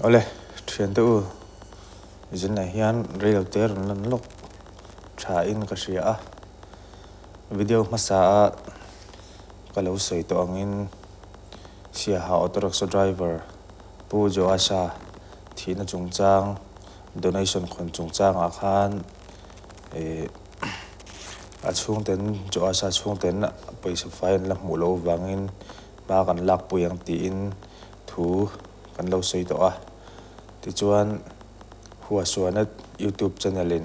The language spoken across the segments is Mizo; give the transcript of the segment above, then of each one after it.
Awle, thiante u, zinah hian reilote rawn lan lawk thain ka hria a. Video hmasa a ka lo sawi tawh angin Siaha Auto Rickshaw driver Pu Joasha thihna chungchang donation khawn chungchangah khan ih a chhungten Joasha chhungten pawisa fai an la hmuh loh avangin hma kan lakpui ang tiin thu kan lo sawi tawh a. Tichuan Huasuana YouTube channel in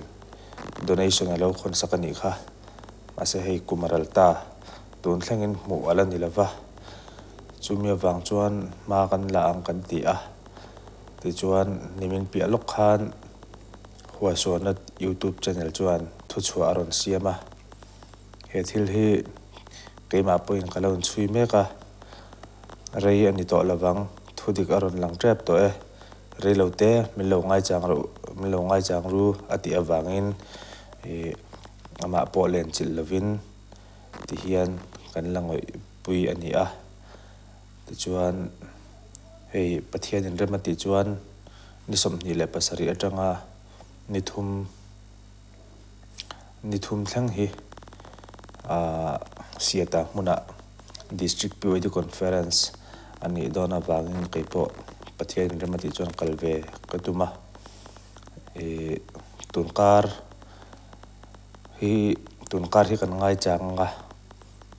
donation a lo khawn sak a nih kha. Mahse hei kum a ral ta, tun thlengin hmuh a la ni lo va. Chumi avang chuan hma kan la ang kan ti a. Tichuan nimin piah lawk khan Huasuana YouTube channel chuan thuchhuah a rawn siam a. He thil hi keimah pawhin ka lo inchhui mek a. Rei a ni tawh lovang, thu dik a rawn lang tep tawh e. Rei lo te, min lo ngaichang ru, min lo ngaichang ru a tih avangin ih amah pawh len chilh lovin ti hian kan la ngawih pui a ni a. Tichuan hei Pathianin rem a tih chuan ni 27 atanga ni thum Ni thum thleng hi aah Siata hmunah District PYD Conference a nih dawn avangin kei pawh Pathian in rem a tih chuan kal ve ka tum a. Ih tunkar hi tunkar hi kan ngaichang ang a,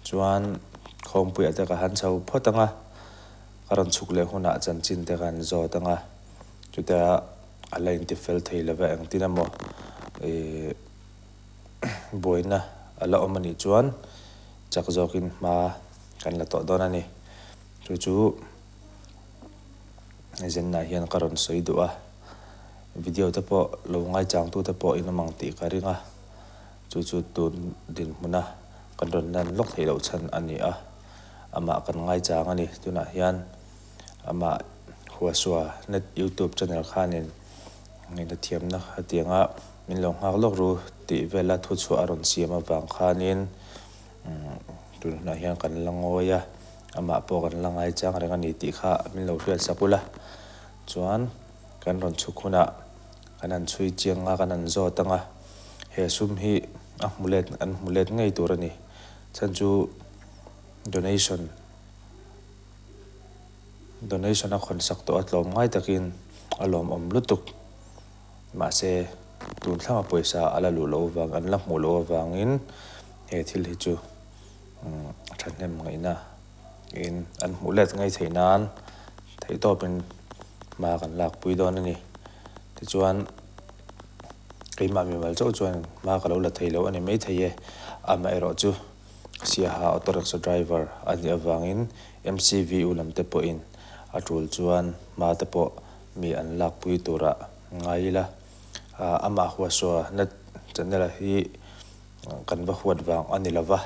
chuan khawmpuiah te ka han chho phawt ang a, ka rawn chhuk leh hunah chanchin te ka han zawt ang a, chutia A la inti fel thei lova engtin emaw ih buaina a la awm a nih chuan chak zawkin hma kan la tawh dawn a ni. Chu chu zenna hian ka rawn sawi duh a, video te pawh lo ngaichangtu te pawh in awm ang tih ka ring a, chu chu tun dinhmuna kan rawn lan lawk theih loh chhan a ni a, amah kan ngaichang a ni tunah hian. Amah Huasua net youtube channel khanin ngaihna thiamna hetianga min lo nghak lawk ru tih vela thuchhuah a rawn siam avang khanin tun hunah hian kan la ngawi a, amah pawh kan la ngaichang reng a ni tih kha min lo hriat sak ula. Chuan kan rawn chhuk hunah kan han chhui chiang a, kan han zawt ang a, he sum hi a hmu let an hmu let ngei tur a ni. Chhan chu donation. Donation a khawn sak tawh a tlawm ngai takin a lawmawm lutuk. Mahse, tun thlanga pawisa a la luh loh avang, an la hmuh loh avangin he thil hi chu thahnem ngaihna in an hmuh let ngei theih nan theihtawpin hma kan lakpui dawn a ni. Tichuan, keimah mimal chauh chuan hma ka lo la thei lo a ni maithei e, amaherawhchu. Siaha auto rickshaw driver a nih avangin MCVU lam te pawhin a tul chuan hma te pawh mi an lakpui turah ngai ila. Amah huasua net channel hi kan va huat vang a ni lova,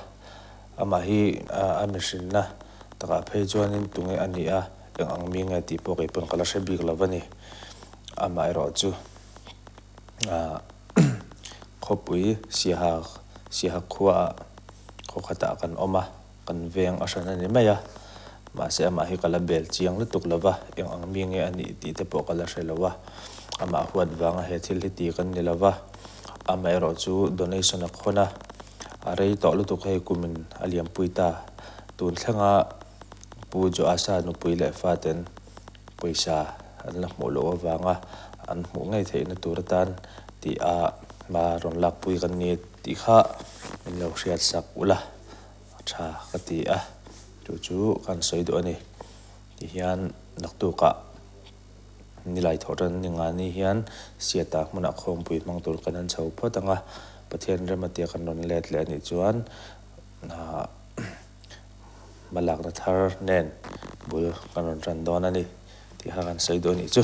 amah hi a mihrinna takah phei chuanin tunge a nih a, eng ang mi nge tih pawh kei pawn ka la hre bik lo a ni. Amaherawh chu Khawpui Siaha Siaha khuaah khaw khatah kan awm a, kan veng a hran a ni mai a. Mahse amah hi ka la bel chiang lutuk lo va, eng ang mi nge a nih tih te pawh ka la hre lo a. Amah huat vanga he thil hi ti kan ni lo va, amaherawh chu donation a khawn a, a rei tawh lutuk hei kumin a liampui ta. Tun thlenga Pu Joasa nupui leh faten pawisa an la hmuh loh avanga an hmuh ngei theihna tur atan tih a hma rawn lakpui kan ni tih kha min lo hriat sak ula a tha ka ti a, chu chu kan sawi duh a ni. Tihian naktukah nilai thawh tan ni nga ni hian Siata hmunah khawmpui hmang tur kan han chho phawt ang a, Pathian rem atia kan rawn let leh a nih chuan Hmalakna thar nen bul kan rawn tan dawn a ni tih kha kan sawi duh a nih chu.